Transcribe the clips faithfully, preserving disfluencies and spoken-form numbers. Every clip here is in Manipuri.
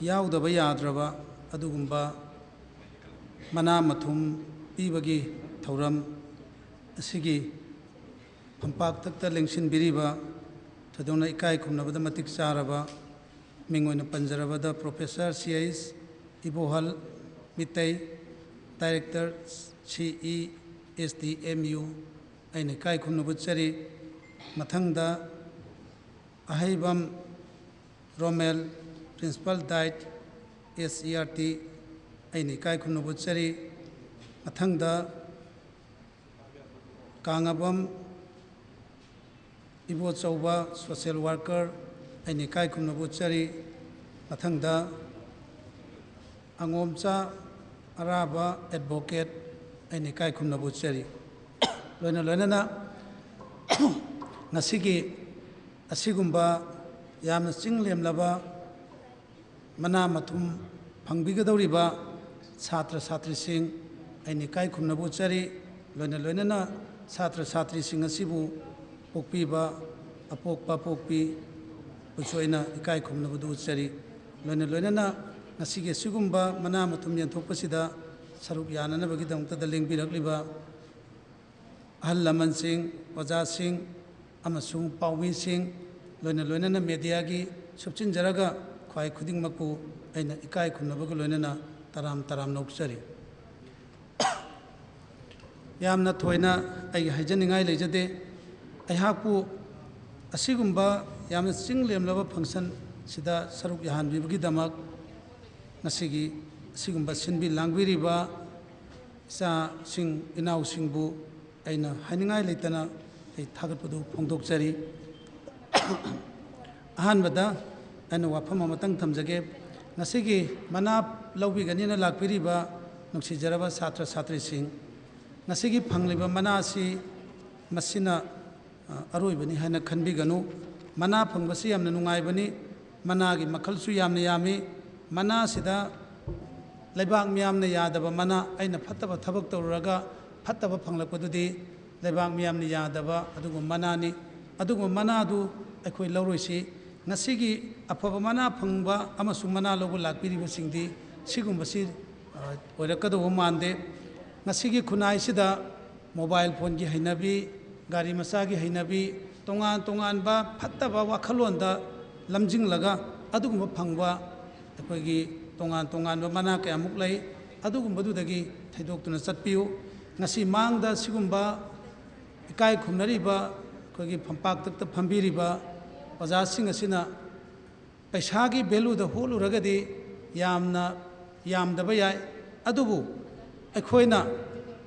ꯌꯥꯎꯗꯕ ꯌꯥꯗ꯭ꯔꯕ ꯑꯗꯨꯒꯨꯝꯕ ꯃꯅꯥ ꯃꯊꯨꯝ ꯄꯤꯕꯒꯤ ꯊꯧꯔꯝ ꯑꯁꯤꯒꯤ ꯐꯝꯄꯥꯛꯇꯛꯇ ꯂꯦꯡꯁꯤꯟꯕꯤꯔꯤꯕ, ꯊꯣꯏꯗꯣꯛꯅ ꯏꯀꯥꯏ ꯈꯨꯝꯅꯕꯗ ꯃꯇꯤꯛ ꯆꯥꯔꯕ, ꯃꯤꯡ ꯑꯣꯏꯅ ꯄꯟꯖꯔꯕꯗ professor C H Ibohal Meitei, director C E S D M U, ꯑꯩꯅ ꯏꯀꯥꯏ ꯈꯨꯝꯅꯕ ꯎꯠꯆꯔꯤ꯫ ꯃꯊꯪꯗ Aheibam Romel, principal DIET S E R T, ꯑꯩꯅ ꯏꯀꯥꯏ ꯈꯨꯝꯅꯕ ꯎꯠꯆꯔꯤ꯫ ꯃꯊꯪꯗ ꯀꯥꯉꯕꯝ ꯏꯕꯣꯆꯧꯕ, ꯁꯣꯁꯦꯜ ꯋꯥꯔꯀꯔ, ꯑꯩꯅ ꯏꯀꯥꯏ ꯈꯨꯝꯅꯕ ꯎꯠꯆꯔꯤ꯫ ꯃꯊꯪꯗ ꯑꯉꯣꯝꯆꯥ ꯑꯔꯥꯕ, ꯑꯦꯗꯚꯣꯀꯦꯠ, ꯑꯩꯅ ꯏꯀꯥꯏ ꯈꯨꯝꯅꯕ ꯎꯠꯆꯔꯤ꯫ ꯂꯣꯏꯅ ꯂꯣꯏꯅꯅ ꯉꯁꯤꯒꯤ ꯑꯁꯤꯒꯨꯝꯕ ꯌꯥꯝꯅ ꯆꯤꯡ ꯂꯦꯝꯂꯕ ꯃꯅꯥ ꯃꯊꯨꯝ ꯐꯪꯕꯤꯒꯗꯧꯔꯤꯕ ꯁꯥꯇ꯭ꯔ ꯁꯥꯇ꯭ꯔꯤꯁꯤꯡ ꯑꯩꯅ ꯏꯀꯥꯏ ꯈꯨꯝꯅꯕ ꯎꯠꯆꯔꯤ꯫ ꯂꯣꯏꯅ ꯂꯣꯏꯅꯅ ꯁꯥꯇ꯭ꯔ ꯁꯥꯇ꯭ꯔꯤꯁꯤꯡ ꯑꯁꯤꯕꯨ ꯄꯣꯛꯄꯤꯕ ꯑꯄꯣꯛꯄ ꯄꯣꯛꯄꯤꯕꯨꯁꯨ ꯑꯩꯅ ꯏꯀꯥꯏ ꯈꯨꯝꯅꯕꯗꯨ ꯎꯠꯆꯔꯤ꯫ ꯂꯣꯏꯅ ꯂꯣꯏꯅꯅ ꯉꯁꯤꯒꯤ ꯑꯁꯤꯒꯨꯝꯕ ꯃꯅꯥ ꯃꯊꯨꯝ ꯌꯦꯟꯊꯣꯛꯄꯁꯤꯗ ꯁꯔꯨꯛ ꯌꯥꯅꯅꯕꯒꯤꯗꯃꯛꯇꯗ ꯂꯦꯡꯕꯤꯔꯛꯂꯤꯕ ꯑꯍꯜ ꯂꯃꯟꯁꯤꯡ, ꯑꯣꯖꯥꯁꯤꯡ ꯑꯃꯁꯨꯡ ꯄꯥꯎꯃꯤꯁꯤꯡ, ꯂꯣꯏꯅ ꯂꯣꯏꯅꯅ ꯃꯦꯗꯤꯌꯥꯒꯤ ꯁꯨꯞꯆꯤꯟꯖꯔꯒ ꯈ꯭ꯋꯥꯏ ꯈꯨꯗꯤꯡꯃꯛꯄꯨ ꯑꯩꯅ ꯏꯀꯥꯏ ꯈꯨꯝꯅꯕꯒ ꯂꯣꯏꯅꯅ ꯇꯔꯥꯝ ꯇꯔꯥꯝꯅ ꯑꯣꯛꯆꯔꯤ꯫ ꯌꯥꯝꯅ ꯊꯣꯏꯅ ꯑꯩ ꯍꯥꯏꯖꯅꯤꯡꯉꯥꯏ ꯂꯩꯖꯗꯦ꯫ ꯑꯩꯍꯥꯛꯄꯨ ꯑꯁꯤꯒꯨꯝꯕ ꯌꯥꯝꯅ ꯆꯤꯡ ꯂꯦꯝꯂꯕ ꯐꯪꯁꯟꯁꯤꯗ ꯁꯔꯨꯛ ꯌꯥꯍꯟꯕꯤꯕꯒꯤꯗꯃꯛ ꯉꯁꯤꯒꯤ ꯑꯁꯤꯒꯨꯝꯕ ꯁꯤꯟꯕꯤ ꯂꯥꯡꯕꯤꯔꯤꯕ ꯏꯆꯥꯁꯤꯡ ꯏꯅꯥꯎꯁꯤꯡꯕꯨ ꯑꯩꯅ ꯍꯥꯏꯅꯤꯡꯉꯥꯏ ꯂꯩꯇꯅ ꯑꯩ ꯊꯥꯒꯠꯄꯗꯨ ꯐꯣꯡꯗꯣꯛꯆꯔꯤ꯫ ꯑꯍꯥꯟꯕꯗ ꯑꯩꯅ ꯋꯥꯐꯝ ꯑꯃꯇꯪ ꯊꯝꯖꯒꯦ꯫ ꯉꯁꯤꯒꯤ ꯃꯅꯥ ꯂꯧꯕꯤꯒꯅꯤꯅ ꯂꯥꯛꯄꯤꯔꯤꯕ ꯅꯨꯡꯁꯤꯖꯔꯕ ꯁꯥꯇ꯭ꯔ ꯁꯥꯇ꯭ꯔꯤꯁꯤꯡ, ꯉꯁꯤꯒꯤ ꯐꯪꯂꯤꯕ ꯃꯅꯥ ꯑꯁꯤ ꯃꯁꯤꯅ ꯑ, ꯑꯔꯣꯏꯕꯅꯤ ꯍꯥꯏꯅ ꯈꯟꯕꯤꯒꯅꯨ꯫ ꯃꯅꯥ ꯐꯪꯕꯁꯤ ꯌꯥꯝꯅ ꯅꯨꯡꯉꯥꯏꯕꯅꯤ꯫ ꯃꯅꯥꯒꯤ ꯃꯈꯜꯁꯨ ꯌꯥꯝꯅ ꯌꯥꯝꯃꯤ꯫ ꯃꯅꯥꯁꯤꯗ ꯂꯩꯕꯥꯛ ꯃꯤꯌꯥꯝꯅ ꯌꯥꯗꯕ ꯃꯅꯥ, ꯑꯩꯅ ꯐꯠꯇꯕ ꯊꯕꯛ ꯇꯧꯔꯨꯔꯒ ꯐꯠꯇꯕ ꯐꯪꯂꯛꯄꯗꯨꯗꯤ ꯂꯩꯕꯥꯛ ꯃꯤꯌꯥꯝꯅ ꯌꯥꯗꯕ ꯑꯗꯨꯒꯨꯝꯕ ꯃꯅꯥꯅꯤ꯫ ꯑꯗꯨꯒꯨꯝꯕ ꯃꯅꯥꯗꯨ ꯑꯩꯈꯣꯏ ꯂꯧꯔꯣꯏꯁꯤ꯫ ꯉꯁꯤꯒꯤ ꯑꯐꯕ ꯃꯅꯥ ꯐꯪꯕ ꯑꯃꯁꯨꯡ ꯃꯅꯥ ꯂꯧꯕ ꯂꯥꯛꯄꯤꯔꯤꯕꯁꯤꯡꯗꯤ ꯁꯤꯒꯨꯝꯕꯁꯤ, ꯑ, ꯑꯣꯏꯔꯛꯀꯗꯧꯕ ꯃꯥꯟꯗꯦ꯫ ꯉꯁꯤꯒꯤ ꯈꯨꯟꯅꯥꯏꯁꯤꯗ mobile phoneꯒꯤ ꯍꯩꯅꯕꯤ, ꯒꯥꯔꯤ ꯃꯆꯥꯒꯤ ꯍꯩꯅꯕꯤ, ꯇꯣꯉꯥꯟ ꯇꯣꯉꯥꯟꯕ ꯐꯠꯇꯕ ꯋꯥꯈꯜꯂꯣꯟꯗ ꯂꯝꯖꯤꯡꯂꯒ ꯑꯗꯨꯒꯨꯝꯕ ꯐꯪꯕ ꯑꯩꯈꯣꯏꯒꯤ ꯇꯣꯉꯥꯟ ꯇꯣꯉꯥꯟꯕ ꯃꯅꯥ ꯀꯌꯥꯃꯨꯛ ꯂꯩ꯫ ꯑꯗꯨꯒꯨꯝꯕꯗꯨꯗꯒꯤ ꯊꯩꯗꯣꯛꯇꯨꯅ ꯆꯠꯄꯤꯌꯨ꯫ ꯉꯁꯤ ꯃꯥꯡꯗ ꯁꯤꯒꯨꯝꯕ ꯏꯀꯥꯏ ꯈꯨꯝꯅꯔꯤꯕ ꯑꯩꯈꯣꯏꯒꯤ ꯐꯝꯄꯥꯛꯇꯛꯇ ꯐꯝꯕꯤꯔꯤꯕ ꯑꯣꯖꯥꯁꯤꯡ ꯑꯁꯤꯅ ꯄꯩꯁꯥꯒꯤ valueꯗ ꯍꯣꯠꯂꯨꯔꯒꯗꯤ ꯌꯥꯝꯅ ꯌꯥꯝꯗꯕ ꯌꯥꯏ, ꯑꯗꯨꯕꯨ ꯑꯩꯈꯣꯏꯅ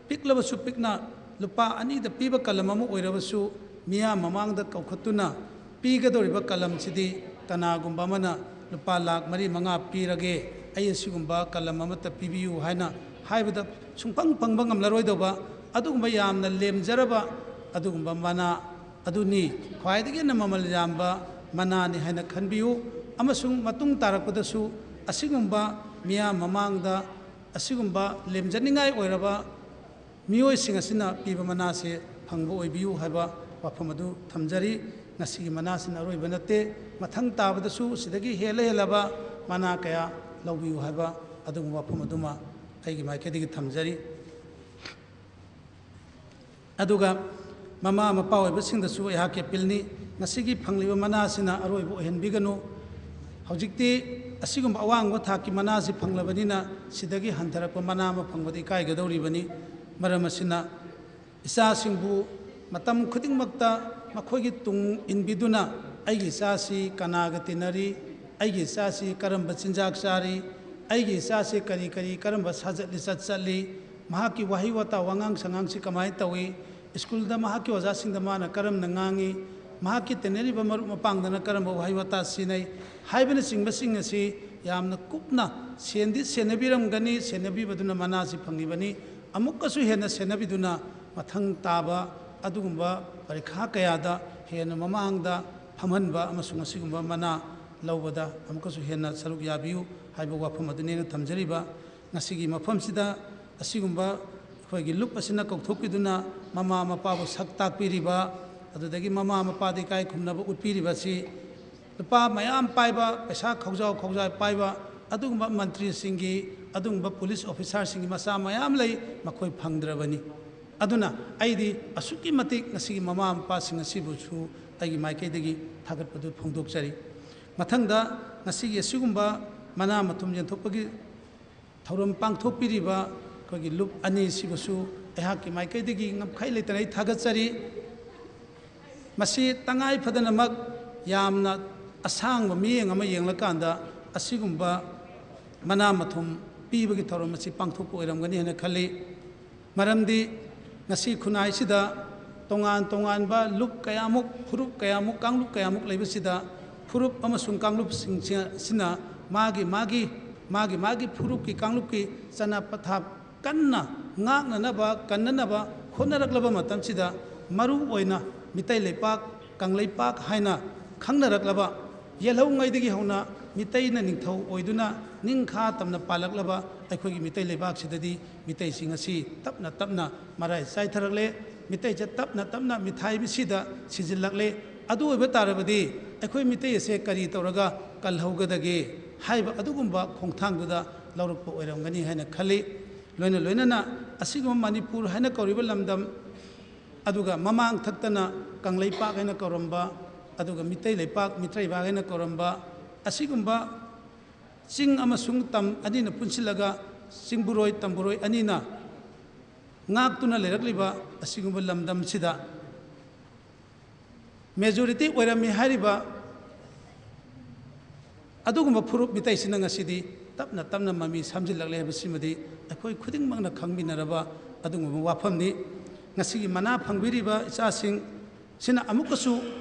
ꯄꯤꯛꯂꯕꯁꯨ ꯄꯤꯛꯅ ꯂꯨꯄꯥ ꯑꯅꯤꯗ ꯄꯤꯕ ꯀꯂꯝ ꯑꯃ ꯑꯣꯏꯔꯕꯁꯨ ꯃꯤꯌꯥꯝ ꯃꯃꯥꯡꯗ ꯀꯧꯈꯠꯇꯨꯅ ꯄꯤꯒꯗꯧꯔꯤꯕ ꯀꯂꯝꯁꯤꯗꯤ ꯀꯅꯥꯒꯨꯝꯕ ꯑꯃꯅ ꯂꯨꯄꯥ ꯂꯥꯈ ꯃꯔꯤ ꯃꯉꯥ ꯄꯤꯔꯒꯦ, ꯑꯩ ꯑꯁꯤꯒꯨꯝꯕ ꯀꯂꯝ ꯑꯃꯠꯇ ꯄꯤꯕꯤꯌꯨ ꯍꯥꯏꯅ ꯍꯥꯏꯕꯗ ꯁꯨꯡꯐꯪ ꯐꯪꯕ ꯉꯝꯂꯔꯣꯏꯗꯧꯕ ꯑꯗꯨꯒꯨꯝꯕ ꯌꯥꯝꯅ ꯂꯦꯝꯖꯔꯕ ꯑꯗꯨꯒꯨꯝꯕ ꯃꯅꯥ ꯑꯗꯨꯅꯤ ꯈ꯭ꯋꯥꯏꯗꯒꯤ ꯍꯦꯟꯅ ꯃꯃꯜ ꯌꯥꯝꯕ ꯃꯅꯥꯅꯤ ꯍꯥꯏꯅ ꯈꯟꯕꯤꯌꯨ꯫ ꯑꯃꯁꯨꯡ ꯃꯇꯨꯡ ꯇꯥꯔꯛꯄꯗꯁꯨ ꯑꯁꯤꯒꯨꯝꯕ ꯃꯤꯌꯥꯝ ꯃꯃꯥꯡꯗ ꯑꯁꯤꯒꯨꯝꯕ ꯂꯦꯝꯖꯅꯤꯡꯉꯥꯏ ꯑꯣꯏꯔꯕ ꯃꯤꯑꯣꯏꯁꯤꯡ ꯑꯁꯤꯅ ꯄꯤꯕ ꯃꯅꯥꯁꯦ ꯐꯪꯕ ꯑꯣꯏꯕꯤꯌꯨ ꯍꯥꯏꯕ ꯋꯥꯐꯝ ꯑꯗꯨ ꯊꯝꯖꯔꯤ꯫ ꯉꯁꯤꯒꯤ ꯃꯅꯥꯁꯤꯅ ꯑꯔꯣꯏꯕ ꯅꯠꯇꯦ, ꯃꯊꯪ ꯇꯥꯕꯗꯁꯨ ꯁꯤꯗꯒꯤ ꯍꯦꯜꯂ ꯍꯦꯜꯂꯕ ꯃꯅꯥ ꯀꯌꯥ ꯂꯧꯕꯤꯌꯨ ꯍꯥꯏꯕ ꯑꯗꯨꯒꯨꯝꯕ ꯋꯥꯐꯝ ꯑꯗꯨꯃ ꯑꯩꯒꯤ ꯃꯥꯏꯀꯩꯗꯒꯤ ꯊꯝꯖꯔꯤ꯫ ꯑꯗꯨꯒ ꯃꯃꯥ ꯃꯄꯥ ꯑꯣꯏꯕꯁꯤꯡꯗꯁꯨ ꯑꯩꯍꯥꯛꯀꯤ appealꯅꯤ, ꯉꯁꯤꯒꯤ ꯐꯪꯂꯤꯕ ꯃꯅꯥ ꯑꯁꯤꯅ ꯑꯔꯣꯏꯕ ꯑꯣꯏꯍꯟꯕꯤꯒꯅꯨ꯫ ꯍꯧꯖꯤꯛꯇꯤ ꯑꯁꯤꯒꯨꯝꯕ ꯑꯋꯥꯡꯕ ꯊꯥꯛꯀꯤ ꯃꯅꯥ ꯑꯁꯤ ꯐꯪꯂꯕꯅꯤꯅ ꯁꯤꯗꯒꯤ ꯍꯟꯊꯔꯛꯄ ꯃꯅꯥ ꯑꯃ ꯐꯪꯕꯗ ꯏꯀꯥꯏꯒꯗꯧꯔꯤꯕꯅꯤ꯫ ꯃꯔꯝ ꯑꯁꯤꯅ ꯏꯆꯥꯁꯤꯡꯕꯨ ꯃꯇꯝ ꯈꯨꯗꯤꯡꯃꯛꯇ ꯃꯈꯣꯏꯒꯤ ꯇꯨꯡ ꯏꯟꯕꯤꯗꯨꯅ ꯑꯩꯒꯤ ꯏꯆꯥꯁꯤ ꯀꯅꯥꯒ ꯇꯤꯟꯅꯔꯤ, ꯑꯩꯒꯤ ꯏꯆꯥꯁꯤ ꯀꯔꯝꯕ ꯆꯤꯟꯖꯥꯛ ꯆꯥꯔꯤ, ꯑꯩꯒꯤ ꯏꯆꯥꯁꯤ ꯀꯔꯤ ꯀꯔꯤ ꯀꯔꯝꯕ ꯁꯥꯖꯠ ꯂꯤꯆꯠ ꯆꯠꯂꯤ, ꯃꯍꯥꯛꯀꯤ ꯋꯥꯍꯩ ꯋꯥꯇꯥ ꯋꯥꯉꯥꯡ ꯁꯉꯥꯡꯁꯤ ꯀꯃꯥꯏꯅ ꯇꯧꯏ, ꯁ꯭ꯀꯨꯜꯗ ꯃꯍꯥꯛꯀꯤ ꯑꯣꯖꯥꯁꯤꯡꯗ ꯃꯥꯅ ꯀꯔꯝꯅ ꯉꯥꯡꯏ, ꯃꯍꯥꯛꯀꯤ ꯇꯤꯟꯅꯔꯤꯕ ꯃꯔꯨꯞ ꯃꯄꯥꯡꯗꯅ ꯀꯔꯝꯕ ꯋꯥꯍꯩ ꯋꯥꯇꯥ ꯁꯤꯖꯤꯟꯅꯩ ꯍꯥꯏꯕꯅꯆꯤꯡꯕꯁꯤꯡ ꯑꯁꯤ ꯌꯥꯝꯅ ꯀꯨꯞꯅ ꯁꯦꯟꯗꯤ ꯁꯦꯟꯅꯕꯤꯔꯝꯒꯅꯤ, ꯁꯦꯟꯅꯕꯤꯕꯗꯨꯅ ꯃꯅꯥꯁꯤ ꯐꯪꯉꯤꯕꯅꯤ꯫ ꯑꯃꯨꯛꯀꯁꯨ ꯍꯦꯟꯅ ꯁꯦꯟꯅꯕꯤꯗꯨꯅ ꯃꯊꯪ ꯇꯥꯕ ꯑꯗꯨꯒꯨꯝꯕ ꯄꯔꯤꯈꯥ ꯀꯌꯥꯗ ꯍꯦꯟꯅ ꯃꯃꯥꯡꯗ ꯐꯝꯍꯟꯕ ꯑꯃꯁꯨꯡ ꯑꯁꯤꯒꯨꯝꯕ ꯃꯅꯥ ꯂꯧꯕꯗ ꯑꯃꯨꯛꯀꯁꯨ ꯍꯦꯟꯅ ꯁꯔꯨꯛ ꯌꯥꯕꯤꯌꯨ ꯍꯥꯏꯕ ꯋꯥꯐꯝ ꯑꯗꯨꯅꯤ ꯑꯩꯅ ꯊꯝꯖꯔꯤꯕ꯫ ꯉꯁꯤꯒꯤ ꯃꯐꯝꯁꯤꯗ ꯑꯁꯤꯒꯨꯝꯕ ꯑꯩꯈꯣꯏꯒꯤ ꯂꯨꯞ ꯑꯁꯤꯅ ꯀꯧꯊꯣꯛꯄꯤꯗꯨꯅ ꯃꯃꯥ ꯃꯄꯥꯕꯨ ꯁꯛ ꯇꯥꯛꯄꯤꯔꯤꯕ, ꯑꯗꯨꯗꯒꯤ ꯃꯃꯥ ꯃꯄꯥꯗ ꯏꯀꯥꯏ ꯈꯨꯝꯅꯕ ꯎꯠꯄꯤꯔꯤꯕ ꯑꯁꯤ ꯂꯨꯄꯥ ꯃꯌꯥꯝ ꯄꯥꯏꯕ, ꯄꯩꯁꯥ ꯈꯧꯖꯥꯎ ꯈꯧꯖꯥꯎ ꯄꯥꯏꯕ ꯑꯗꯨꯒꯨꯝꯕ ꯃꯟꯇ꯭ꯔꯤꯁꯤꯡꯒꯤ, ꯑꯗꯨꯒꯨꯝꯕ ꯄꯨꯂꯤꯁ ꯑꯣꯐꯤꯁꯥꯔꯁꯤꯡꯒꯤ ꯃꯆꯥ ꯃꯌꯥꯝ ꯂꯩ, ꯃꯈꯣꯏ ꯐꯪꯗ꯭ꯔꯕꯅꯤ꯫ ꯑꯗꯨꯅ ꯑꯩꯗꯤ ꯑꯁꯨꯛꯀꯤ ꯃꯇꯤꯛ ꯉꯁꯤꯒꯤ ꯃꯃꯥ ꯃꯄꯥꯁꯤꯡ ꯑꯁꯤꯕꯨꯁꯨ ꯑꯩꯒꯤ ꯃꯥꯏꯀꯩꯗꯒꯤ ꯊꯥꯒꯠꯄꯗꯨ ꯐꯣꯡꯗꯣꯛꯆꯔꯤ꯫ ꯃꯊꯪꯗ ꯉꯁꯤꯒꯤ ꯑꯁꯤꯒꯨꯝꯕ ꯃꯅꯥ ꯃꯊꯨꯝ ꯌꯦꯟꯊꯣꯛꯄꯒꯤ ꯊꯧꯔꯝ ꯄꯥꯡꯊꯣꯛꯄꯤꯔꯤꯕ ꯑꯩꯈꯣꯏꯒꯤ ꯂꯨꯞ ꯑꯅꯤꯁꯤꯕꯨꯁꯨ ꯑꯩꯍꯥꯛꯀꯤ ꯃꯥꯏꯀꯩꯗꯒꯤ ꯉꯝꯈꯩ ꯂꯩꯇꯅ ꯑꯩ ꯊꯥꯒꯠꯆꯔꯤ꯫ ꯃꯁꯤ ꯇꯉꯥꯏ ꯐꯗꯅꯃꯛ ꯌꯥꯝꯅ ꯑꯁꯥꯡꯕ ꯃꯤꯠꯌꯦꯡ ꯑꯃ ꯌꯦꯡꯂꯀꯥꯟꯗ ꯑꯁꯤꯒꯨꯝꯕ ꯃꯅꯥ ꯃꯊꯨꯝ ꯄꯤꯕꯒꯤ ꯊꯧꯔꯝ ꯑꯁꯤ ꯄꯥꯡꯊꯣꯛꯄ ꯑꯣꯏꯔꯝꯒꯅꯤ ꯍꯥꯏꯅ ꯈꯜꯂꯤ꯫ ꯃꯔꯝꯗꯤ ꯉꯁꯤ ꯈꯨꯟꯅꯥꯏꯁꯤꯗ ꯇꯣꯉꯥꯟ ꯇꯣꯉꯥꯟꯕ ꯂꯨꯞ ꯀꯌꯥꯃꯨꯛ, ꯐꯨꯔꯨꯞ ꯀꯌꯥꯃꯨꯛ, ꯀꯥꯡꯂꯨꯞ ꯀꯌꯥꯃꯨꯛ ꯂꯩꯕꯁꯤꯗ ꯐꯨꯔꯨꯞ ꯑꯃꯁꯨꯡ ꯀꯥꯡꯂꯨꯞꯁꯤꯡꯁꯤꯅ ꯃꯥꯒꯤ ꯃꯥꯒꯤ, ꯃꯥꯒꯤ ꯃꯥꯒꯤ ꯐꯨꯔꯨꯞꯀꯤ ꯀꯥꯡꯂꯨꯞꯀꯤ ꯆꯠꯅ ꯄꯊꯥꯞ ꯀꯟꯅ ꯉꯥꯛꯅꯅꯕ, ꯀꯟꯅꯅꯕ ꯍꯣꯠꯅꯔꯛꯂꯕ ꯃꯇꯝꯁꯤꯗ, ꯃꯔꯨ ꯑꯣꯏꯅ ꯃꯤꯇꯩ ꯂꯩꯄꯥꯛ, ꯀꯪꯂꯩꯄꯥꯛ ꯍꯥꯏꯅ ꯈꯪꯅꯔꯛꯂꯕ, ꯌꯦꯜꯍꯧꯉꯩꯗꯒꯤ ꯍꯧꯅ ꯃꯤꯇꯩꯅ ꯅꯤꯡꯊꯧ ꯑꯣꯏꯗꯨꯅ ꯅꯤꯡꯈꯥ ꯇꯝꯅ ꯄꯥꯜꯂꯛꯂꯕ ꯑꯩꯈꯣꯏꯒꯤ ꯃꯤꯇꯩ ꯂꯩꯕꯥꯛꯁꯤꯗꯗꯤ ꯃꯤꯇꯩꯁꯤꯡ ꯑꯁꯤ ꯇꯞꯅ ꯇꯞꯅ ꯃꯔꯥꯏ ꯆꯥꯏꯊꯔꯛꯂꯦ꯫ ꯃꯤꯇꯩꯁꯦ ꯇꯞꯅ ꯇꯞꯅ ꯃꯤꯊꯥꯏ ꯃꯤꯁꯤꯗ ꯁꯤꯖꯤꯜꯂꯛꯂꯦ꯫ ꯑꯗꯨ ꯑꯣꯏꯕ ꯇꯥꯔꯕꯗꯤ ꯑꯩꯈꯣꯏ ꯃꯤꯇꯩ ꯑꯁꯦ ꯀꯔꯤ ꯇꯧꯔꯒ ꯀꯜꯍꯧꯒꯗꯒꯦ ꯍꯥꯏꯕ ꯑꯗꯨꯒꯨꯝꯕ ꯈꯣꯡꯊꯥꯡꯗꯨꯗ ꯂꯧꯔꯛꯄ ꯑꯣꯏꯔꯝꯒꯅꯤ ꯍꯥꯏꯅ ꯈꯜꯂꯤ꯫ ꯂꯣꯏꯅ ꯂꯣꯏꯅꯅ ꯑꯁꯤꯒꯨꯝꯕ ꯃꯅꯤꯄꯨꯔ ꯍꯥꯏꯅ ꯀꯧꯔꯤꯕ ꯂꯝꯗꯝ, ꯑꯗꯨꯒ ꯃꯃꯥꯡ ꯊꯛꯇꯅ ꯀꯪꯂꯩꯄꯥꯛ ꯍꯥꯏꯅ ꯀꯧꯔꯝꯕ, ꯑꯗꯨꯒ ꯃꯤꯇꯩ ꯂꯩꯄꯥꯛ, ꯃꯤꯇꯩꯕꯥꯛ ꯍꯥꯏꯅ ꯀꯧꯔꯝꯕ, ꯑꯁꯤꯒꯨꯝꯕ ꯆꯤꯡ ꯑꯃꯁꯨꯡ ꯇꯝ ꯑꯅꯤꯅ ꯄꯨꯟꯁꯤꯜꯂꯒ ꯆꯤꯡꯕꯨꯔꯣꯏ ꯇꯝꯕꯨꯔꯣꯏ ꯑꯅꯤꯅ ꯉꯥꯛꯇꯨꯅ ꯂꯩꯔꯛꯂꯤꯕ ꯑꯁꯤꯒꯨꯝꯕ ꯂꯝꯗꯝꯁꯤꯗ ꯃꯦꯖꯣꯔꯤꯇꯤ ꯑꯣꯏꯔꯝꯃꯤ ꯍꯥꯏꯔꯤꯕ ꯑꯗꯨꯒꯨꯝꯕ ꯐꯨꯔꯨꯞ ꯃꯤꯇꯩꯁꯤꯅ ꯉꯁꯤꯗꯤ ꯇꯞꯅ ꯇꯞꯅ ꯃꯃꯤ ꯁꯥꯝꯖꯤꯜꯂꯛꯂꯦ ꯍꯥꯏꯕꯁꯤꯃꯗꯤ ꯑꯩꯈꯣꯏ ꯈꯨꯗꯤꯡꯃꯛꯅ ꯈꯪꯃꯤꯟꯅꯔꯕ ꯑꯗꯨꯒꯨꯝꯕ ꯋꯥꯐꯝꯅꯤ꯫ ꯉꯁꯤꯒꯤ ꯃꯅꯥ ꯐꯪꯕꯤꯔꯤꯕ ꯏꯆꯥꯁꯤꯡ ꯁꯤꯅ ꯑꯃꯨꯛꯀꯁꯨ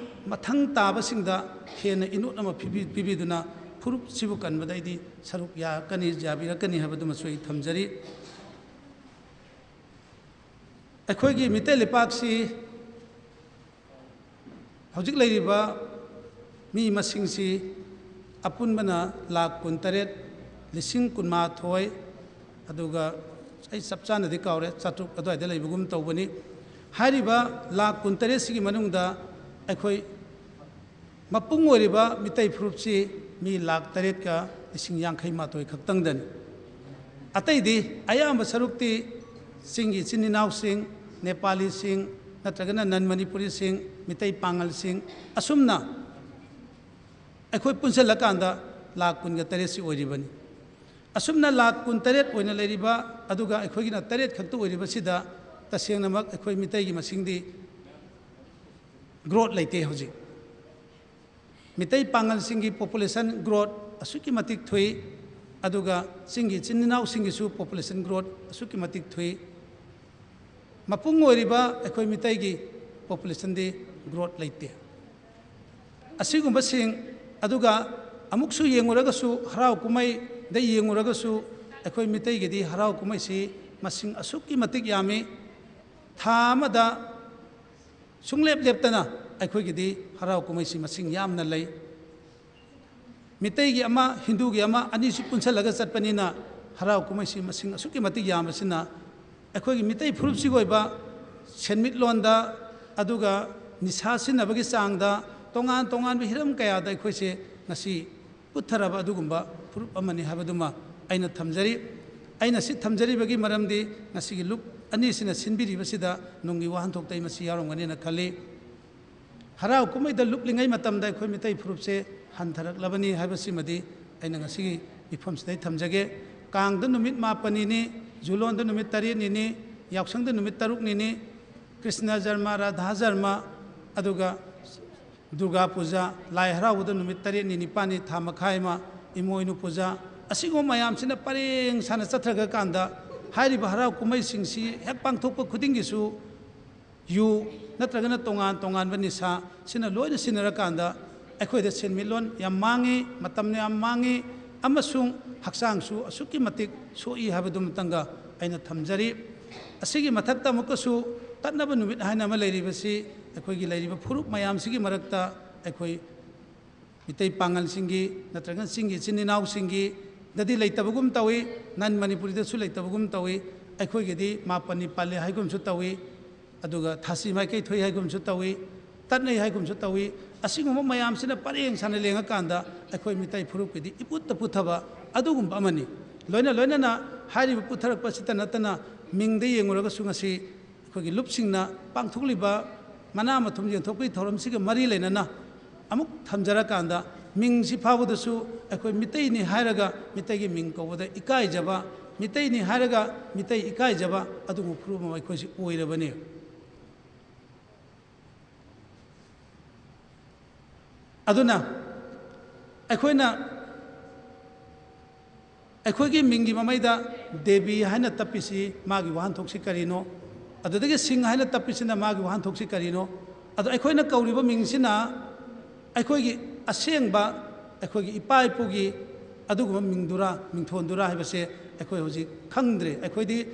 ꯃꯊꯪ ꯇꯥꯕꯁꯤꯡꯗ ꯍꯦꯟꯅ ꯏꯅꯣꯠ ꯑꯃ ꯄꯤꯕꯤ-, ꯄꯤꯕꯤꯗꯨꯅ ꯐꯨꯔꯨꯞꯁꯤꯕꯨ ꯀꯟꯕꯗ ꯑꯩꯗꯤ ꯁꯔꯨꯛ ꯌꯥꯔꯛꯀꯅꯤ, ꯌꯥꯕꯤꯔꯛꯀꯅꯤ ꯍꯥꯏꯕꯗꯨꯃꯁꯨ ꯑꯩ ꯊꯝꯖꯔꯤ꯫ ꯑꯩꯈꯣꯏꯒꯤ ꯃꯤꯇꯩ ꯂꯩꯄꯥꯛꯁꯤ ꯍꯧꯖꯤꯛ ꯂꯩꯔꯤꯕ ꯃꯤ ꯃꯁꯤꯡꯁꯤ ꯑꯄꯨꯟꯕꯅ ꯂꯥꯈ ꯀꯨꯟꯇꯔꯦꯠ, ꯂꯤꯁꯤꯡ ꯀꯨꯟꯃꯥꯊꯣꯏ, ꯑꯗꯨꯒ ꯑꯩ ꯆꯞ ꯆꯥꯅꯗꯤ ꯀꯥꯎꯔꯦ, ꯆꯥꯇ꯭ꯔꯨꯛ ꯑꯗꯨꯋꯥꯏꯗ ꯂꯩꯕꯒꯨꯝ ꯇꯧꯕꯅꯤ꯫ ꯍꯥꯏꯔꯤꯕ ꯂꯥꯈ ꯀꯨꯟꯇꯔꯦꯠꯁꯤꯒꯤ ꯃꯅꯨꯡꯗ ꯑꯩꯈꯣꯏ ꯃꯄꯨꯡ ꯑꯣꯏꯔꯤꯕ ꯃꯤꯇꯩ ꯐꯨꯔꯨꯞꯁꯤ ꯃꯤ ꯂꯥꯈ ꯇꯔꯦꯠꯀ ꯂꯤꯁꯤꯡ ꯌꯥꯡꯈꯩ ꯃꯥꯊꯣꯏ ꯈꯛꯇꯪꯗꯅꯤ꯫ ꯑꯇꯩꯗꯤ ꯑꯌꯥꯝꯕ ꯁꯔꯨꯛꯇꯤ ꯆꯤꯡꯒꯤ ꯏꯆꯤꯟ ꯏꯅꯥꯎꯁꯤꯡ, ꯅꯦꯄꯥꯂꯤꯁꯤꯡ, ꯅꯠꯇ꯭ꯔꯒꯅ ꯅꯟ ꯃꯅꯤꯄꯨꯔꯤꯁꯤꯡ, ꯃꯤꯇꯩ ꯄꯥꯉꯜꯁꯤꯡ, ꯑꯁꯨꯝꯅ ꯑꯩꯈꯣꯏ ꯄꯨꯟꯁꯤꯜꯂꯀꯥꯟꯗ ꯂꯥꯈ ꯀꯨꯟꯒ ꯇꯔꯦꯠꯁꯤ ꯑꯣꯏꯔꯤꯕꯅꯤ꯫ ꯑꯁꯨꯝꯅ ꯂꯥꯈ ꯀꯨꯟꯇꯔꯦꯠ ꯑꯣꯏꯅ ꯂꯩꯔꯤꯕ, ꯑꯗꯨꯒ ꯑꯩꯈꯣꯏꯒꯤꯅ ꯇꯔꯦꯠ ꯈꯛꯇ ꯑꯣꯏꯔꯤꯕꯁꯤꯗ, ꯇꯁꯦꯡꯅꯃꯛ ꯑꯩꯈꯣꯏ ꯃꯤꯇꯩꯒꯤ ꯃꯁꯤꯡꯗꯤ ꯒ꯭ꯔꯣꯠ ꯂꯩꯇꯦ ꯍꯧꯖꯤꯛ꯫ ꯃꯤꯇꯩ ꯄꯥꯉꯜꯁꯤꯡꯒꯤ ꯄꯣꯄꯨꯂꯦꯁꯟ ꯒ꯭ꯔꯣꯠ ꯑꯁꯨꯛꯀꯤ ꯃꯇꯤꯛ ꯊꯨꯏ, ꯑꯗꯨꯒ ꯆꯤꯡꯒꯤ ꯏꯆꯤꯟ ꯏꯅꯥꯎꯁꯤꯡꯒꯤꯁꯨ ꯄꯣꯄꯨꯂꯦꯁꯟ ꯒ꯭ꯔꯣꯠ ꯑꯁꯨꯛꯀꯤ ꯃꯇꯤꯛ ꯊꯨꯏ꯫ ꯃꯄꯨꯡ ꯑꯣꯏꯔꯤꯕ ꯑꯩꯈꯣꯏ ꯃꯤꯇꯩꯒꯤ ꯄꯣꯄꯨꯂꯦꯁꯟꯗꯤ ꯒ꯭ꯔꯣꯠ ꯂꯩꯇꯦ꯫ ꯑꯁꯤꯒꯨꯝꯕꯁꯤꯡ, ꯑꯗꯨꯒ ꯑꯃꯨꯛꯁꯨ ꯌꯦꯡꯉꯨꯔꯒꯁꯨ, ꯍꯔꯥꯎ ꯀꯨꯝꯍꯩꯗ ꯌꯦꯡꯉꯨꯔꯒꯁꯨ, ꯑꯩꯈꯣꯏ ꯃꯤꯇꯩꯒꯤꯗꯤ ꯍꯔꯥꯎ ꯀꯨꯝꯍꯩꯁꯤ ꯃꯁꯤꯡ ꯑꯁꯨꯛꯀꯤ ꯃꯇꯤꯛ ꯌꯥꯝꯃꯤ꯫ ꯊꯥ ꯑꯃꯗ ꯁꯨꯡꯂꯦꯞ ꯂꯦꯞꯇꯅ ꯑꯩꯈꯣꯏꯒꯤꯗꯤ ꯍꯔꯥꯎ ꯀꯨꯝꯍꯩꯁꯤ ꯃꯁꯤꯡ ꯌꯥꯝꯅ ꯂꯩ꯫ ꯃꯤꯇꯩꯒꯤ ꯑꯃ, ꯍꯤꯟꯗꯨꯒꯤ ꯑꯃ, ꯑꯅꯤꯁꯤ ꯄꯨꯟꯁꯤꯜꯂꯒ ꯆꯠꯄꯅꯤꯅ, ꯍꯔꯥꯎ ꯀꯨꯝꯍꯩꯁꯤ ꯃꯁꯤꯡ ꯑꯁꯨꯛꯀꯤ ꯃꯇꯤꯛ ꯌꯥꯝꯕꯁꯤꯅ, ꯑꯩꯈꯣꯏꯒꯤ ꯃꯤꯇꯩ ꯐꯨꯔꯨꯞꯁꯤꯒꯤ ꯑꯣꯏꯕ ꯁꯦꯟꯃꯤꯠꯂꯣꯟꯗ, ꯑꯗꯨꯒ ꯅꯤꯁꯥ ꯁꯤꯖꯤꯟꯅꯕꯒꯤ ꯆꯥꯡꯗ, ꯇꯣꯉꯥꯟ ꯇꯣꯉꯥꯟꯕ ꯍꯤꯔꯝ ꯀꯌꯥꯗ ꯑꯩꯈꯣꯏꯁꯦ ꯉꯁꯤ ꯄꯨꯊꯔꯕ ꯑꯗꯨꯒꯨꯝꯕ ꯐꯨꯔꯨꯞ ꯑꯃꯅꯤ ꯍꯥꯏꯕꯗꯨꯃ ꯑꯩꯅ ꯊꯝꯖꯔꯤ꯫ ꯑꯩꯅ ꯁꯤ ꯊꯝꯖꯔꯤꯕꯒꯤ ꯃꯔꯝꯗꯤ, ꯉꯁꯤꯒꯤ ꯂꯨꯞ ꯑꯅꯤꯁꯤꯅ ꯁꯤꯟꯕꯤꯔꯤꯕꯁꯤꯗ ꯅꯨꯡꯒꯤ ꯋꯥꯍꯟꯊꯣꯛꯇ ꯑꯩ ꯃꯁꯤ ꯌꯥꯎꯔꯝꯒꯅꯤꯅ ꯈꯜꯂꯤ꯫ ꯍꯔꯥꯎ ꯀꯨꯝꯍꯩꯗ ꯂꯨꯞꯂꯤꯉꯩ ꯃꯇꯝꯗ ꯑꯩꯈꯣꯏ ꯃꯤꯇꯩ ꯐꯨꯔꯨꯞꯁꯦ ꯍꯟꯊꯔꯛꯂꯕꯅꯤ ꯍꯥꯏꯕꯁꯤꯃꯗꯤ ꯑꯩꯅ ꯉꯁꯤꯒꯤ ꯃꯤꯐꯝꯁꯤꯗ ꯑꯩ ꯊꯝꯖꯒꯦ꯫ ꯀꯥꯡꯗ ꯅꯨꯃꯤꯠ ꯃꯥꯄꯟꯅꯤꯅꯤ, ꯖꯨꯂꯣꯟꯗ ꯅꯨꯃꯤꯠ ꯇꯔꯦꯠꯅꯤꯅꯤ, ꯌꯥꯎꯁꯪꯗ ꯅꯨꯃꯤꯠ ꯇꯔꯨꯛꯅꯤꯅꯤ, ꯀ꯭ꯔꯤꯁꯅ ꯖꯔꯃ, ꯔꯥꯙꯥ ꯖꯔꯃ, ꯑꯗꯨꯒ ꯗꯨꯔꯒꯥ ꯄꯨꯖꯥ, ꯂꯥꯏ ꯍꯔꯥꯎꯕꯗ ꯅꯨꯃꯤꯠ ꯇꯔꯦꯠꯅꯤ ꯅꯤꯄꯥꯜꯅꯤ, ꯊꯥ ꯃꯈꯥꯏ ꯑꯃ, ꯏꯃꯣꯏꯅꯨ ꯄꯨꯖꯥ, ꯑꯁꯤꯒꯨꯝꯕ ꯃꯌꯥꯝꯁꯤꯅ ꯄꯔꯦꯡ ꯁꯥꯅ ꯆꯠꯊꯔꯒ ꯀꯥꯟꯗ, ꯍꯥꯏꯔꯤꯕ ꯍꯔꯥꯎ ꯀꯨꯝꯍꯩꯁꯤꯡꯁꯤ ꯍꯦꯛ ꯄꯥꯡꯊꯣꯛꯄ ꯈꯨꯗꯤꯡꯒꯤꯁꯨ ꯌꯨ ꯅꯠꯇ꯭ꯔꯒꯅ ꯇꯣꯉꯥꯟ ꯇꯣꯉꯥꯟꯕ ꯅꯤꯁꯥ ꯁꯤꯅ ꯂꯣꯏꯅ ꯁꯤꯖꯤꯟꯅꯔꯀꯥꯟꯗ ꯑꯩꯈꯣꯏꯗ ꯁꯦꯟꯃꯤꯠꯂꯣꯟ ꯌꯥꯝ ꯃꯥꯡꯉꯤ, ꯃꯇꯝ ꯌꯥꯝ ꯃꯥꯡꯉꯤ, ꯑꯃꯁꯨꯡ ꯍꯛꯆꯥꯡꯁꯨ ꯑꯁꯨꯛꯀꯤ ꯃꯇꯤꯛ ꯁꯣꯛꯏ ꯍꯥꯏꯕꯗꯨꯃꯇꯪꯒ ꯑꯩꯅ ꯊꯝꯖꯔꯤ꯫ ꯑꯁꯤꯒꯤ ꯃꯊꯛꯇ ꯑꯃꯨꯛꯀꯁꯨ ꯇꯠꯅꯕ ꯅꯨꯃꯤꯠ ꯍꯥꯏꯅ ꯑꯃ ꯂꯩꯔꯤꯕꯁꯤ, ꯑꯩꯈꯣꯏꯒꯤ ꯂꯩꯔꯤꯕ ꯐꯨꯔꯨꯞ ꯃꯌꯥꯝꯁꯤꯒꯤ ꯃꯔꯛꯇ ꯑꯩꯈꯣꯏ ꯃꯤꯇꯩ ꯄꯥꯉꯜꯁꯤꯡꯒꯤ ꯅꯠꯇ꯭ꯔꯒ ꯆꯤꯡꯒꯤ ꯏꯆꯤꯟ ꯏꯅꯥꯎꯁꯤꯡꯒꯤꯗꯗꯤ ꯂꯩꯇꯕꯒꯨꯝ ꯇꯧꯏ, ꯅꯟ ꯃꯅꯤꯄꯨꯔꯤꯗꯁꯨ ꯂꯩꯇꯕꯒꯨꯝ ꯇꯧꯏ꯫ ꯑꯩꯈꯣꯏꯒꯤꯗꯤ ꯃꯥꯄꯟꯅꯤ ꯄꯥꯜꯂꯦ ꯍꯥꯏꯒꯨꯝꯁꯨ ꯇꯧꯏ, ꯑꯗꯨꯒ ꯊꯥꯁꯤ ꯃꯥꯏꯀꯩ ꯊꯣꯛꯏ ꯍꯥꯏꯒꯨꯝꯁꯨ ꯇꯧꯏ, ꯇꯠꯅꯩ ꯍꯥꯏꯒꯨꯝꯁꯨ ꯇꯧꯏ꯫ ꯑꯁꯤꯒꯨꯝꯕ ꯃꯌꯥꯝꯁꯤꯅ ꯄꯔꯦꯡ ꯁꯥꯅ ꯂꯦꯡꯉꯀꯥꯟꯗ ꯑꯩꯈꯣꯏ ꯃꯤꯇꯩ ꯐꯨꯔꯨꯞꯀꯤꯗꯤ ꯏꯄꯨꯠꯇ ꯄꯨꯊꯕ ꯑꯗꯨꯒꯨꯝꯕ ꯑꯃꯅꯤ꯫ ꯂꯣꯏꯅ ꯂꯣꯏꯅꯅ ꯍꯥꯏꯔꯤꯕ ꯄꯨꯊꯔꯛꯄꯁꯤꯇ ꯅꯠꯇꯅ ꯃꯤꯡꯗ ꯌꯦꯡꯉꯨꯔꯒꯁꯨ ꯉꯁꯤ ꯑꯩꯈꯣꯏꯒꯤ ꯂꯨꯞꯁꯤꯡꯅ ꯄꯥꯡꯊꯣꯛꯂꯤꯕ ꯃꯅꯥ ꯃꯊꯨꯝ ꯌꯦꯟꯊꯣꯛꯄꯒꯤ ꯊꯧꯔꯝꯁꯤꯒ ꯃꯔꯤ ꯂꯩꯅꯅ ꯑꯃꯨꯛ ꯊꯝꯖꯔꯀꯥꯟꯗ ꯃꯤꯡꯁꯤ ꯐꯥꯎꯕꯗꯁꯨ ꯑꯩꯈꯣꯏ ꯃꯤꯇꯩꯅꯤ ꯍꯥꯏꯔꯒ ꯃꯤꯇꯩꯒꯤ ꯃꯤꯡ ꯀꯧꯕꯗ ꯏꯀꯥꯏꯖꯕ, ꯃꯤꯇꯩꯅꯤ ꯍꯥꯏꯔꯒ ꯃꯤꯇꯩ ꯏꯀꯥꯏꯖꯕ ꯑꯗꯨꯒꯨꯝꯕ ꯐꯨꯔꯨꯞ ꯑꯃ ꯑꯩꯈꯣꯏꯁꯤ ꯑꯣꯏꯔꯕꯅꯤ꯫ ꯑꯗꯨꯅ ꯑꯩꯈꯣꯏꯅ ꯑꯩꯈꯣꯏꯒꯤ ꯃꯤꯡꯒꯤ ꯃꯃꯩꯗ ꯗꯦꯕꯤ ꯍꯥꯏꯅ ꯇꯞꯄꯤꯁꯤ ꯃꯥꯒꯤ ꯋꯥꯍꯟꯊꯣꯛꯁꯤ ꯀꯔꯤꯅꯣ? ꯑꯗꯨꯗꯒꯤ ꯁꯤꯡ ꯍꯥꯏꯅ ꯇꯞꯄꯤꯁꯤꯅ ꯃꯥꯒꯤ ꯋꯥꯍꯟꯊꯣꯛꯁꯤ ꯀꯔꯤꯅꯣ? ꯑꯗꯣ ꯑꯩꯈꯣꯏꯅ ꯀꯧꯔꯤꯕ ꯃꯤꯡꯁꯤꯅ ꯑꯩꯈꯣꯏꯒꯤ ꯑꯁꯦꯡꯕ, ꯑꯩꯈꯣꯏꯒꯤ ꯏꯄꯥ ꯏꯄꯨꯒꯤ ꯑꯗꯨꯒꯨꯝꯕ ꯃꯤꯡꯗꯨꯔꯥ, ꯃꯤꯡꯊꯣꯟꯗꯨꯔꯥ ꯍꯥꯏꯕꯁꯦ ꯑꯩꯈꯣꯏ ꯍꯧꯖꯤꯛ ꯈꯪꯗ꯭ꯔꯦ꯫ ꯑꯩꯈꯣꯏꯗꯤ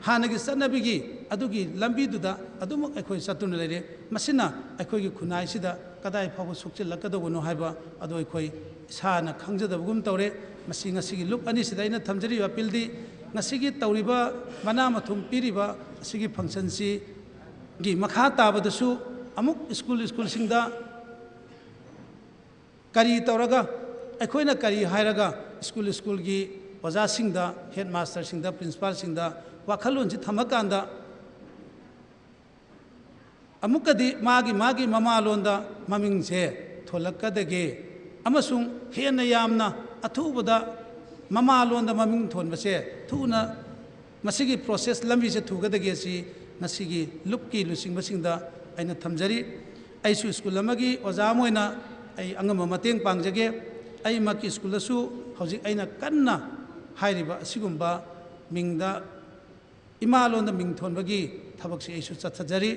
ꯍꯥꯟꯅꯒꯤ ꯆꯠꯅꯕꯤꯒꯤ ꯑꯗꯨꯒꯤ ꯂꯝꯕꯤꯗꯨꯗ ꯑꯗꯨꯃꯛ ꯑꯩꯈꯣꯏ ꯆꯠꯇꯨꯅ ꯂꯩꯔꯦ꯫ ꯃꯁꯤꯅ ꯑꯩꯈꯣꯏꯒꯤ ꯈꯨꯟꯅꯥꯏꯁꯤꯗ ꯀꯗꯥꯏ ꯐꯥꯎꯕ ꯁꯣꯛꯆꯤꯜꯂꯛꯀꯗꯧꯕꯅꯣ ꯍꯥꯏꯕ ꯑꯗꯨ ꯑꯩꯈꯣꯏ ꯏꯁꯥꯅ ꯈꯪꯖꯗꯕꯒꯨꯝ ꯇꯧꯔꯦ꯫ ꯃꯁꯤ ꯉꯁꯤꯒꯤ ꯂꯨꯞ ꯑꯅꯤꯁꯤꯗ ꯑꯩꯅ ꯊꯝꯖꯔꯤꯕ ꯑꯄꯤꯜꯗꯤ, ꯉꯁꯤꯒꯤ ꯇꯧꯔꯤꯕ ꯃꯅꯥ ꯃꯊꯨꯝ ꯄꯤꯔꯤꯕ ꯑꯁꯤꯒꯤ ꯐꯪꯁꯟꯁꯤꯒꯤ ꯃꯈꯥ ꯇꯥꯕꯗꯁꯨ ꯑꯃꯨꯛ ꯁ꯭ꯀꯨꯜ, ꯁ꯭ꯀꯨꯜꯁꯤꯡꯗ ꯀꯔꯤ ꯇꯧꯔꯒ, ꯑꯩꯈꯣꯏꯅ ꯀꯔꯤ ꯍꯥꯏꯔꯒ ꯁ꯭ꯀꯨꯜ, ꯁ꯭ꯀꯨꯜꯒꯤ ꯑꯣꯖꯥꯁꯤꯡꯗ, ꯍꯦꯗ ꯃꯥꯁꯇꯔꯁꯤꯡꯗ, ꯄ꯭ꯔꯤꯟꯁꯤꯄꯥꯜꯁꯤꯡꯗ ꯋꯥꯈꯜꯂꯣꯟꯁꯤ ꯊꯝꯃꯀꯥꯟꯗ ꯑꯃꯨꯛꯀꯗꯤ ꯃꯥꯒꯤ ꯃꯥꯒꯤ ꯃꯃꯥꯂꯣꯟꯗ ꯃꯃꯤꯡꯁꯦ ꯊꯣꯜꯂꯛꯀꯗꯒꯦ? ꯑꯃꯁꯨꯡ ꯍꯦꯟꯅ ꯌꯥꯝꯅ ꯑꯊꯨꯕꯗ ꯃꯃꯥꯂꯣꯟꯗ ꯃꯃꯤꯡ ꯊꯣꯟꯕꯁꯦ ꯊꯨꯅ ꯃꯁꯤꯒꯤ ꯄ꯭ꯔꯣꯁꯦꯁ ꯂꯝꯕꯤꯁꯦ ꯊꯨꯒꯗꯒꯦ ꯁꯤ ꯉꯁꯤꯒꯤ ꯂꯨꯞꯀꯤ ꯂꯨꯆꯤꯡꯕꯁꯤꯡꯗ ꯑꯩꯅ ꯊꯝꯖꯔꯤ꯫ ꯑꯩꯁꯨ ꯁ꯭ꯀꯨꯜ ꯑꯃꯒꯤ ꯑꯣꯖꯥ ꯑꯃ ꯑꯣꯏꯅ ꯑꯩ ꯑꯉꯝꯕ ꯃꯇꯦꯡ ꯄꯥꯡꯖꯒꯦ꯫ ꯑꯩꯃꯛꯀꯤ ꯁ꯭ꯀꯨꯜꯗꯁꯨ ꯍꯧꯖꯤꯛ ꯑꯩꯅ ꯀꯟꯅ ꯍꯥꯏꯔꯤꯕ ꯑꯁꯤꯒꯨꯝꯕ ꯃꯤꯡꯗ, ꯏꯃꯥ ꯂꯣꯟꯗ ꯃꯤꯡ ꯊꯣꯟꯕꯒꯤ ꯊꯕꯛꯁꯤ ꯑꯩꯁꯨ ꯆꯠꯊꯖꯔꯤ꯫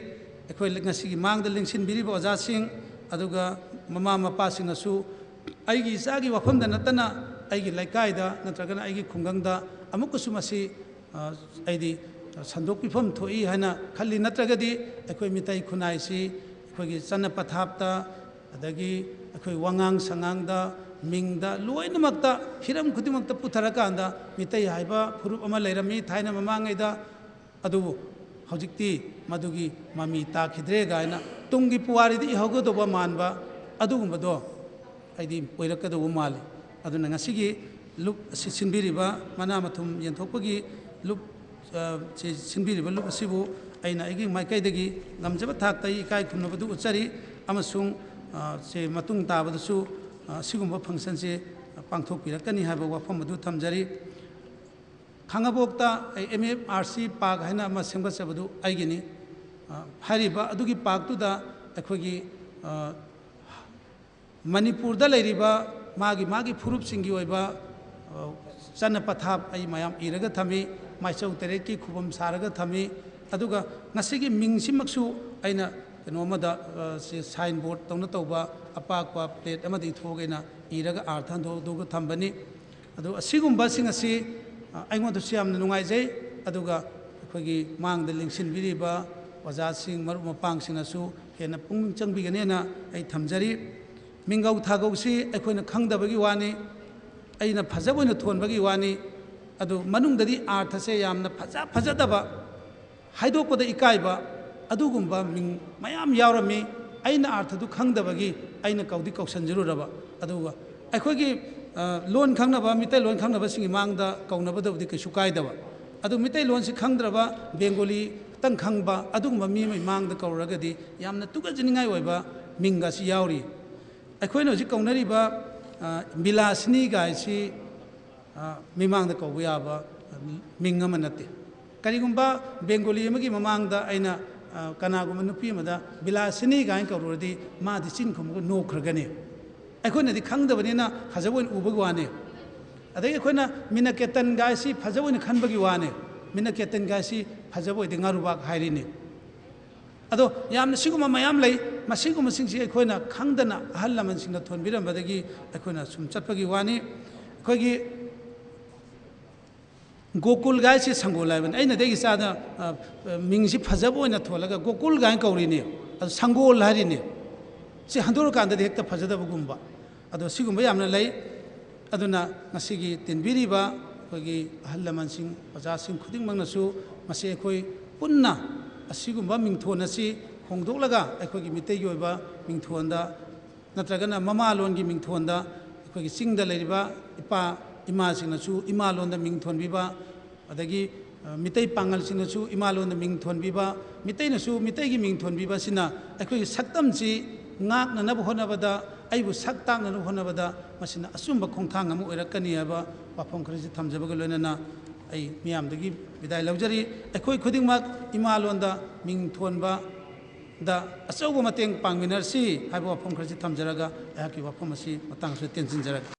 ꯑꯩꯈꯣꯏ ꯉꯁꯤꯒꯤ ꯃꯥꯡꯗ ꯂꯦꯡꯁꯤꯟꯕꯤꯔꯤꯕ ꯑꯣꯖꯥꯁꯤꯡ, ꯑꯗꯨꯒ ꯃꯃꯥ ꯃꯄꯥꯁꯤꯡꯅꯁꯨ ꯑꯩꯒꯤ ꯏꯆꯥꯒꯤ ꯋꯥꯐꯝꯗ ꯅꯠꯇꯅ ꯑꯩꯒꯤ ꯂꯩꯀꯥꯏꯗ ꯅꯠꯇ꯭ꯔꯒꯅ ꯑꯩꯒꯤ ꯈꯨꯡꯒꯪꯗ ꯑꯃꯨꯛꯀꯁꯨ ꯃꯁꯤ, ꯑ, ꯑꯩꯗꯤ ꯁꯟꯗꯣꯛꯄꯤꯐꯝ ꯊꯣꯛꯏ ꯍꯥꯏꯅ ꯈꯜꯂꯤ꯫ ꯅꯠꯇ꯭ꯔꯒꯗꯤ ꯑꯩꯈꯣꯏ ꯃꯤꯇꯩ ꯈꯨꯟꯅꯥꯏꯁꯤ ꯑꯩꯈꯣꯏꯒꯤ ꯆꯠꯅ ꯄꯊꯥꯞꯇ, ꯑꯗꯒꯤ ꯑꯩꯈꯣꯏ ꯋꯥꯉꯥꯡ ꯁꯉꯥꯡꯗ, ꯃꯤꯡꯗ, ꯂꯣꯏꯅꯃꯛꯇ, ꯍꯤꯔꯝ ꯈꯨꯗꯤꯡꯃꯛꯇ ꯄꯨꯊꯔꯀꯥꯟꯗ ꯃꯤꯇꯩ ꯍꯥꯏꯕ ꯐꯨꯔꯨꯞ ꯑꯃ ꯂꯩꯔꯝꯃꯤ ꯊꯥꯏꯅ ꯃꯃꯥꯡꯉꯩꯗ, ꯑꯗꯨꯕꯨ ꯍꯧꯖꯤꯛꯇꯤ ꯃꯗꯨꯒꯤ ꯃꯃꯤ ꯇꯥꯈꯤꯗ꯭ꯔꯦ ꯀꯥꯏꯅ ꯇꯨꯡꯒꯤ ꯄꯨꯋꯥꯔꯤꯗ ꯏꯍꯧꯒꯗꯧꯕ ꯃꯥꯟꯕ ꯑꯗꯨꯒꯨꯝꯕꯗꯣ ꯍꯥꯏꯗꯤ ꯑꯣꯏꯔꯛꯀꯗꯧꯕ ꯃꯥꯜꯂꯤ꯫ ꯑꯗꯨꯅ ꯉꯁꯤꯒꯤ ꯂꯨꯞ ꯑꯁꯤ ꯁꯤꯟꯕꯤꯔꯤꯕ ꯃꯅꯥ ꯃꯊꯨꯝ ꯌꯦꯟꯊꯣꯛꯄꯒꯤ ꯂꯨꯞ, ꯑ, ꯁꯤ ꯁꯤꯟꯕꯤꯔꯤꯕ ꯂꯨꯞ ꯑꯁꯤꯕꯨ ꯑꯩꯅ ꯑꯩꯒꯤ ꯃꯥꯏꯀꯩꯗꯒꯤ ꯉꯝꯖꯕ ꯊꯥꯛꯇ ꯑꯩ ꯏꯀꯥꯏ ꯈꯨꯝꯅꯕꯗꯨ ꯎꯠꯆꯔꯤ꯫ ꯑꯃꯁꯨꯡ, ꯑ, ꯁꯤ ꯃꯇꯨꯡ ꯇꯥꯕꯗꯁꯨ, ꯑ, ꯑꯁꯤꯒꯨꯝꯕ ꯐꯪꯁꯟꯁꯦ ꯄꯥꯡꯊꯣꯛꯄꯤꯔꯛꯀꯅꯤ ꯍꯥꯏꯕ ꯋꯥꯐꯝ ꯑꯗꯨ ꯊꯝꯖꯔꯤ꯫ ꯈꯥꯡꯉꯕꯣꯛꯇ M F R C park ꯍꯥꯏꯅ ꯑꯃ ꯁꯦꯝꯒꯠꯆꯕꯗꯨ ꯑꯩꯒꯤꯅꯤ꯫ ꯑ, ꯍꯥꯏꯔꯤꯕ ꯑꯗꯨꯒꯤ ꯄꯥꯔꯛꯇꯨꯗ ꯑꯩꯈꯣꯏꯒꯤ, ꯑ, ꯃꯅꯤꯄꯨꯔꯗ ꯂꯩꯔꯤꯕ ꯃꯥꯒꯤ ꯃꯥꯒꯤ ꯐꯨꯔꯨꯞꯁꯤꯡꯒꯤ ꯑꯣꯏꯕ, ꯑ, ꯆꯠꯅ ꯄꯊꯥꯞ ꯑꯩ ꯃꯌꯥꯝ ꯏꯔꯒ ꯊꯝꯃꯤ꯫ ꯃꯥꯏꯆꯧ ꯇꯔꯦꯠꯀꯤ ꯈꯨꯕꯝ ꯁꯥꯔꯒ ꯊꯝꯃꯤ꯫ ꯑꯗꯨꯒ ꯉꯁꯤꯒꯤ ꯃꯤꯡꯁꯤꯃꯛꯁꯨ ꯑꯩꯅ ꯀꯩꯅꯣ ꯑꯃꯗ, ꯑ, ꯁꯤ ꯁꯥꯏꯟ ꯕꯣꯔꯗ ꯇꯧꯅ ꯇꯧꯕ ꯑꯄꯥꯛꯄ ꯄ꯭ꯂꯦꯠ ꯑꯃꯗ ꯏꯊꯣꯛꯑꯒ ꯑꯩꯅ ꯏꯔꯒ ꯑꯥꯔꯊ ꯍꯟꯗꯣꯛ ꯍꯟꯗꯣꯛꯑꯒ ꯊꯝꯕꯅꯤ꯫ ꯑꯗꯨ ꯑꯁꯤꯒꯨꯝꯕꯁꯤꯡ ꯑꯁꯤ, ꯑ, ꯑꯩꯉꯣꯟꯗꯁꯨ ꯌꯥꯝꯅ ꯅꯨꯡꯉꯥꯏꯖꯩ꯫ ꯑꯗꯨꯒ ꯑꯩꯈꯣꯏꯒꯤ ꯃꯥꯡꯗ ꯂꯦꯡꯁꯤꯟꯕꯤꯔꯤꯕ ꯑꯣꯖꯥꯁꯤꯡ, ꯃꯔꯨꯞ ꯃꯄꯥꯡꯁꯤꯡꯅꯁꯨ ꯍꯦꯟꯅ ꯄꯨꯛꯅꯤꯡ ꯆꯪꯕꯤꯒꯅꯦꯅ ꯑꯩ ꯊꯝꯖꯔꯤ꯫ ꯃꯤꯡꯒꯧ ꯊꯥꯒꯧꯁꯤ ꯑꯩꯈꯣꯏꯅ ꯈꯪꯗꯕꯒꯤ ꯋꯥꯅꯤ, ꯑꯩꯅ ꯐꯖꯕ ꯑꯣꯏꯅ ꯊꯣꯟꯕꯒꯤ ꯋꯥꯅꯤ꯫ ꯑꯗꯨ ꯃꯅꯨꯡꯗꯗꯤ ꯑꯥꯔꯊꯁꯦ ꯌꯥꯝꯅ ꯐꯖ ꯐꯖꯗꯕ, ꯍꯥꯏꯗꯣꯛꯄꯗ ꯏꯀꯥꯏꯕ ꯑꯗꯨꯒꯨꯝꯕ ꯃꯤꯡ ꯃꯌꯥꯝ ꯌꯥꯎꯔꯝꯃꯤ꯫ ꯑꯩꯅ ꯑꯥꯔꯊꯗꯨ ꯈꯪꯗꯕꯒꯤ ꯑꯩꯅ ꯀꯧꯗꯤ ꯀꯧꯁꯟꯖꯔꯨꯔꯕ꯫ ꯑꯗꯨꯒ ꯑꯩꯈꯣꯏꯒꯤ, ꯑ, ꯂꯣꯟ ꯈꯪꯅꯕ, ꯃꯤꯇꯩꯂꯣꯟ ꯈꯪꯅꯕꯁꯤꯡꯒꯤ ꯃꯥꯡꯗ ꯀꯧꯅꯕꯗꯕꯨꯗꯤ ꯀꯩꯁꯨ ꯀꯥꯏꯗꯕ꯫ ꯑꯗꯨ ꯃꯤꯇꯩꯂꯣꯟꯁꯤ ꯈꯪꯗ꯭ꯔꯕ, ꯕꯦꯡꯒꯣꯂꯤ ꯈꯛꯇꯪ ꯈꯪꯕ ꯑꯗꯨꯒꯨꯝꯕ ꯃꯤ ꯑꯃꯒꯤ ꯃꯥꯡꯗ ꯀꯧꯔꯒꯗꯤ ꯌꯥꯝꯅ ꯇꯨꯀꯠꯆꯅꯤꯡꯉꯥꯏ ꯑꯣꯏꯕ ꯃꯤꯡꯒ ꯑꯁꯤ ꯌꯥꯎꯔꯤ꯫ ꯑꯩꯈꯣꯏꯅ ꯍꯧꯖꯤꯛ ꯀꯧꯅꯔꯤꯕ, ꯑ, ꯕꯤꯂꯥꯁꯤꯅꯤ ꯒꯥꯏꯁꯤ, ꯑ, ꯃꯤꯃꯥꯡꯗ ꯀꯧꯕ ꯌꯥꯕ, ꯑ, ꯃꯤꯡ ꯑꯃ ꯅꯠꯇꯦ꯫ ꯀꯔꯤꯒꯨꯝꯕ ꯕꯦꯡꯒꯣꯂꯤ ꯑꯃꯒꯤ ꯃꯃꯥꯡꯗ ꯑꯩꯅ, ꯑ, ꯀꯅꯥꯒꯨꯝꯕ ꯅꯨꯄꯤ ꯑꯃꯗ ꯕꯤꯂꯥꯁꯤꯅꯤ ꯀꯥꯏꯅ ꯀꯧꯔꯨꯔꯗꯤ ꯃꯥꯗꯤ ꯆꯤꯟ ꯈꯨꯝꯃꯒ ꯅꯣꯛꯈ꯭ꯔꯒꯅꯤ꯫ ꯑꯩꯈꯣꯏꯅꯗꯤ ꯈꯪꯗꯕꯅꯤꯅ ꯐꯖꯕ ꯑꯣꯏꯅ ꯎꯕꯒꯤ ꯋꯥꯅꯤ꯫ ꯑꯗꯒꯤ ꯑꯩꯈꯣꯏꯅ ꯃꯤꯅꯀꯦꯇꯟ ꯒꯥꯏꯁꯤ ꯐꯖꯕ ꯑꯣꯏꯅ ꯈꯟꯕꯒꯤ ꯋꯥꯅꯤ꯫ ꯃꯤꯅꯀꯦꯇꯟ ꯒꯥꯏꯁꯤ ꯐꯖꯕ ꯑꯣꯏꯗꯦ, ꯉꯥꯔꯨꯕꯥꯛ ꯍꯥꯏꯔꯤꯅꯤ꯫ ꯑꯗꯣ ꯌꯥꯝꯅ ꯁꯤꯒꯨꯝꯕ ꯃꯌꯥꯝ ꯂꯩ꯫ ꯃꯁꯤꯒꯨꯝꯕꯁꯤꯡꯁꯤ ꯑꯩꯈꯣꯏꯅ ꯈꯪꯗꯅ ꯑꯍꯜ ꯂꯃꯟꯁꯤꯡꯅ ꯊꯣꯟꯕꯤꯔꯝꯕꯗꯒꯤ ꯑꯩꯈꯣꯏꯅ ꯁꯨꯝ ꯆꯠꯄꯒꯤ ꯋꯥꯅꯤ꯫ ꯑꯩꯈꯣꯏꯒꯤ ꯒꯣꯀꯨꯜ ꯒꯥꯏꯁꯤ ꯁꯪꯒꯣꯜ ꯍꯥꯏꯕꯅꯤ꯫ ꯑꯩꯅꯗꯤ ꯑꯩꯒꯤ ꯏꯆꯥꯗ, ꯑ, ꯑ, ꯃꯤꯡꯁꯤ ꯐꯖꯕ ꯑꯣꯏꯅ ꯊꯣꯜꯂꯒ ꯒꯣꯀꯨꯜ ꯒꯥꯏꯅ ꯀꯧꯔꯤꯅꯤ꯫ ꯑꯗꯨ ꯁꯪꯒꯣꯜ ꯍꯥꯏꯔꯤꯅꯤ꯫ ꯁꯤ ꯍꯟꯗꯣꯔꯛꯀꯥꯟꯗꯗꯤ ꯍꯦꯛꯇ ꯐꯖꯗꯕꯒꯨꯝꯕ꯫ ꯑꯗꯣ ꯁꯤꯒꯨꯝꯕ ꯌꯥꯝꯅ ꯂꯩ꯫ ꯑꯗꯨꯅ ꯉꯁꯤꯒꯤ ꯇꯤꯟꯕꯤꯔꯤꯕ ꯑꯩꯈꯣꯏꯒꯤ ꯑꯍꯜ ꯂꯃꯟꯁꯤꯡ, ꯑꯣꯖꯥꯁꯤꯡ ꯈꯨꯗꯤꯡꯃꯛꯅꯁꯨ ꯃꯁꯤ ꯑꯩꯈꯣꯏ ꯄꯨꯟꯅ ꯑꯁꯤꯒꯨꯝꯕ ꯃꯤꯡꯊꯣꯟ ꯑꯁꯤ ꯍꯣꯡꯗꯣꯛꯂꯒ ꯑꯩꯈꯣꯏꯒꯤ ꯃꯤꯇꯩꯒꯤ ꯑꯣꯏꯕ ꯃꯤꯡꯊꯣꯟꯗ ꯅꯠꯇ꯭ꯔꯒꯅ ꯃꯃꯥꯂꯣꯟꯒꯤ ꯃꯤꯡꯊꯣꯟꯗ ꯑꯩꯈꯣꯏꯒꯤ ꯆꯤꯡꯗ ꯂꯩꯔꯤꯕ ꯏꯄꯥ ꯏꯃꯥꯁꯤꯡꯅꯁꯨ ꯏꯃꯥꯂꯣꯟꯗ ꯃꯤꯡ ꯊꯣꯟꯕꯤꯕ, ꯑꯗꯒꯤ, ꯑ, ꯃꯤꯇꯩ ꯄꯥꯉꯜꯁꯤꯡꯅꯁꯨ ꯏꯃꯥꯂꯣꯟꯗ ꯃꯤꯡ ꯊꯣꯟꯕꯤꯕ, ꯃꯤꯇꯩꯅꯁꯨ ꯃꯤꯇꯩꯒꯤ ꯃꯤꯡ ꯊꯣꯟꯕꯤꯕ ꯑꯁꯤꯅ ꯑꯩꯈꯣꯏꯒꯤ ꯁꯛꯇꯝꯁꯤ ꯉꯥꯛꯅꯅꯕ ꯍꯣꯠꯅꯕꯗ, ꯑꯩꯕꯨ ꯁꯛ ꯇꯥꯛꯅꯅꯕ ꯍꯣꯠꯅꯕꯗ ꯃꯁꯤꯅ ꯑꯆꯨꯝꯕ ꯈꯣꯡꯊꯥꯡ ꯑꯃ ꯑꯣꯏꯔꯛꯀꯅꯤ ꯍꯥꯏꯕ ꯋꯥꯐꯝ ꯈꯔꯁꯤ ꯊꯝꯖꯕꯒ ꯂꯣꯏꯅꯅ ꯑꯩ ꯃꯤꯌꯥꯝꯗꯒꯤ ꯕꯤꯗꯥꯏ ꯂꯧꯖꯔꯤ꯫ ꯑꯩꯈꯣꯏ ꯈꯨꯗꯤꯡꯃꯛ ꯏꯃꯥꯂꯣꯟꯗ ꯃꯤꯡ ꯊꯣꯟꯕꯗ ꯑꯆꯧꯕ ꯃꯇꯦꯡ ꯄꯥꯡꯃꯤꯟꯅꯔꯁꯤ ꯍꯥꯏꯕ ꯋꯥꯐꯝ ꯈꯔꯁꯤ ꯊꯝꯖꯔꯒ ꯑꯩꯍꯥꯛꯀꯤ ꯋꯥꯐꯝ ꯑꯁꯤ ꯃꯇꯥꯡ ꯑꯁꯤꯗ ꯇꯦꯟꯁꯤꯟꯖꯔꯒꯦ꯫